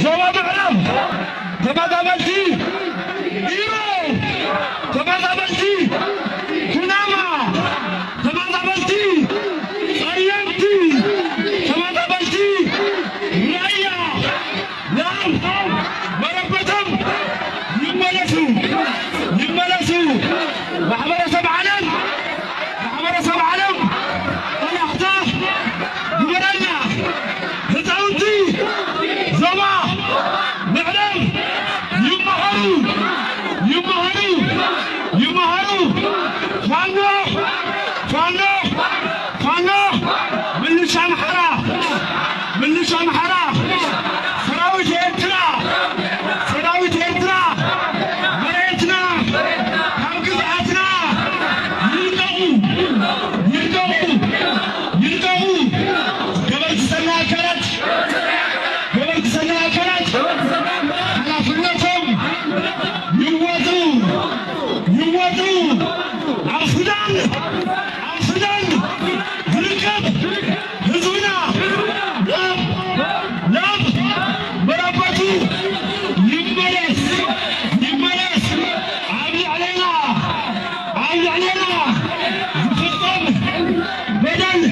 ዞባ ምዕራብ ተመዛበልቲ ኢሮብ፣ ተመዛበልቲ ኩናማ፣ ተመዛበልቲ ጸየምቲ፣ ተመዛበልቲ ራያ ናብ መረበቶም ይመለሱ፣ ይመለሱ። ማሕበረሰብ ዓለም፣ ማሕበረሰብ ዓለም ቆላሕታ ግበረልና። ህፃውንቲ ዞባ ምዕራብ ይመሃሩ፣ ይመሃሩ፣ ይመሃሩ። ፋኖ፣ ፋኖ፣ ፋኖ፣ ምልሻ ኣምሓራ፣ ምልሻ ኣምሓራ፣ ሰራዊት ኤርትራ፣ ሰራዊት ኤርትራ፣ መሬትና ካብ ግዝኣትና ይልቀቑ፣ ይልቀቑ፣ ይልቀቑ። ገበርቲ ሰናይ ኣካላት፣ ገበርቲ ሰናይ ኣካላት ሓላፍነቶም ይወጡ፣ ይወጡ። ኣብ ሱዳን፣ ኣብ ሱዳን ዝርከብ ህዝብና ናብ፣ ናብ መረበቱ ይመለስ፣ ይመለስ። ኣብ ልዕሌና፣ ኣብ ልዕሌና ዝፍጸም በደል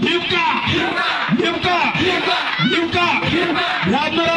ይብቃዕ፣ ይብቃዕ፣ ይብቃዕ። ናብ መረ